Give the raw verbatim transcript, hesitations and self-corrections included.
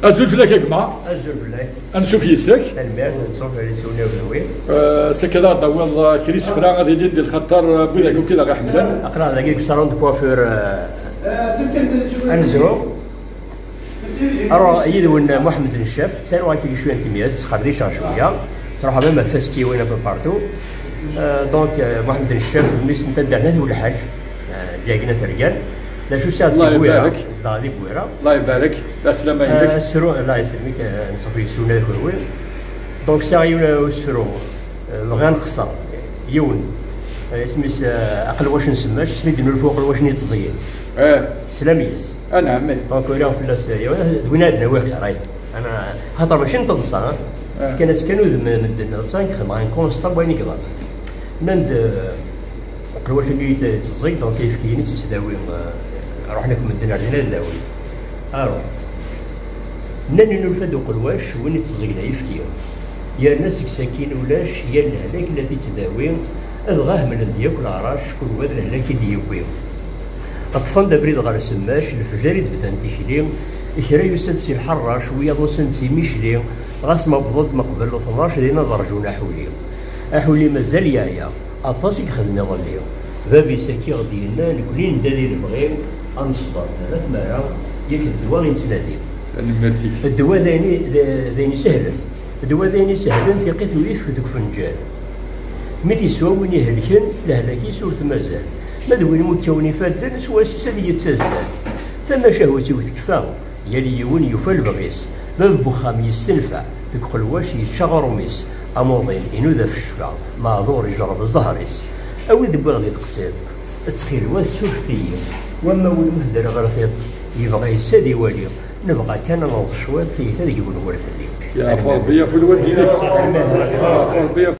Azul fell-ak a gma. Azul fell-ak. Ansuf yis-k. Tanemmirt, ansuf fell-ak. Eh, s akka ad aɣ-d-tawiḍ, eh, kra isefra ad ilin di lxaṭer, eh, n widak akk i d aɣ-iḥemmlen. Aql-aɣ dagi deg salon de coiffure, eh, ad nezhu. Alors, yid-wen Muḥemmed Ncaf, ttaruɣ akka cwiya n temyazt, sqerdiceɣ cwiya. Ttruḥeɣ même ɣer Faskiwin un peu partout. Euh, donc, euh, Muḥemmed Ncaf, mmi-s n taddart n At Welḥaǧ, euh, Ǧagna Tergan. D acu sɛiɣ d Tigwira, zedɣeɣ di Gwira. Allah ibarek. D aslama inek. Euh, asefru, Allah isellmek, euh, nṣuf yessuna d kunwi. Donc, sɛiɣ yiwen, euh, usefru, euh, bɣiɣ ad nqeṣṣer. Yiwen, euh, isem-is, euh, Aqelwac n Semmac, asmi d-nulfu aqelwac-nni n teẓyin. Eh. Teslam yes. Anɛam. Donc, uriɣ fell-as, euh, d win ad nawi xir, ay. Ana, xaṭer mačči n teḍsa, hein. Eh. Fkan-as kan udem medden neḍsa, nekk xedmeɣ un constat n wayen i yeḍran. Nnan-d, euh, aqelwac-agi yet-, yetteẓẓeg, donc ayefki-ines yettdawi, euh, ruḥen akk medden ar din ad dawin. Alors, nnan i nulfa-d uqelwac, win itteẓẓgen ayefki. Yerna seg sakin ulac, yal lehlak la t-ittdawi, dɣa hemlen-d yakk leɛrac, kul wa d lehlak i d-yewwi. Ṭṭfen-d abrid ɣer Semmac, lefjer i d-bdan tikli, kra yusa-d si lḥerrac, wiyaḍ usan-d si Micli, ɣas ma wwḍen-d meqbel tnac, din ad rjun aḥuli. Aḥuli mazal yeɛya, aṭas i yexdem iḍelli. Bab-is akka i ɣ-d-yenna, nekni nedda di lebɣi, ad neṣber terra tmara, yak d ddwa i nettnadi. Tanemmirt-ik. Ddwa d ayen i, d, d ayen isehlen. Ddwa d ayen isehlen, tiqit ur ifek deg ufenǧal. Mi t-iswa win ihelken, lehlak-is ur t-mazal. Ma d win mukkawen ifadden, s wass-is ad yettazzal. Tamacahut-iw tekfa, yal yiwen yufa lebɣi-s. Bab n wexxam yessenfeɛ, deg uqelwac yečča aɣrum-is. Amuḍin inuda f ccfa, meɛdur ijerreb zzher-is. A wid wwiɣ di teqsiṭ, ttxil-wat surfet-iyi. Wamma win ur hedreɣ ɣer tiṭ, yebɣa yessa ad iwali. Nebɣa kan ad neḍs cwiṭ, tiyita deg-wen wer telli. Yeɛfu Rebbi ɣef lwaldin-ik. Yeɛfu Rebbi ɣef